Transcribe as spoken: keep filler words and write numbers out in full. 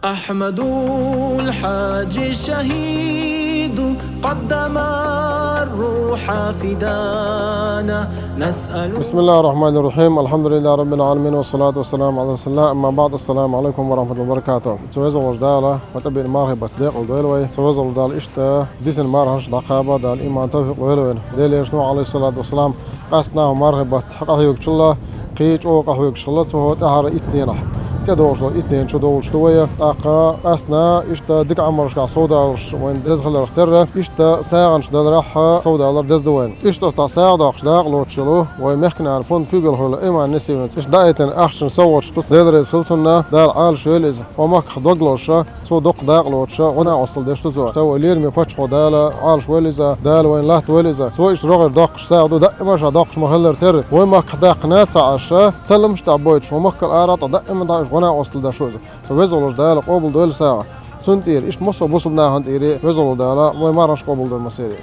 أحمد الحاج شهيد قدم الروح فدانا. نسأل بسم الله الرحمن الرحيم. الحمد لله رب العالمين، والصلاة والسلام على رسول الله. أما بعد، السلام عليكم ورحمة الله وبركاته. Цу везалуш Дала, ма тӀабиъна мархий бац декъал дойла вай. Цу везалуш Дала иштта дисина мархаш дӀакхаба, Дала иман, тавфикъ лойла вайна. Делера Нухь, алейхиссалату вассалам, къаьстта нахьа мархий баттахь къахьоьгучул кхы чӀогӀа къахьоьгуш хилла, цу хӀо тӀехьара итт дийнахь. ТӀедогӀуш долу итт дийнахь чу довлуш ду вай. ТӀаккха къаьстта иштта дика Ӏамалшкахь совдаларш вайн деза хиларх терра, иштта сагӀанаш даларехь совдалар деза ду вайн. Иштта оцу тӀехь сагӀа доккхуш дакъа лоцуш йолу вай мехкан нана фонд куьйгалхо йолу Иман Несимовна, иштта даийтина ахчанан совгӀаташ ду цо. Дела реза хила цунна, Дала Ӏалаш войла иза. Вайн махкахь дог лозуш, цо доккха дакъа лоцуш, гӀо-накъосталла деш ду цо. Ша вай лераме паччахьо, Дала Ӏалаш войла иза, Дала вайна латта войла иза. Цо иштта рогӀера доккхуш сагӀа ду, даима ша доккхуш ма хиллара терра. Вай махкахь даьккхина ца Ӏаш, талламаш тӀехь бойтуш, вайн махкал ара тӀе даима дӀа уьш гӀо-накъосталла деш ву иза. Цу везалуш Дала къобалдойла сагӀа. Цунна тӀера, иштта массо а бусалба нахана тӀера везалуш Дала вай мархаш къобалдойла массеран.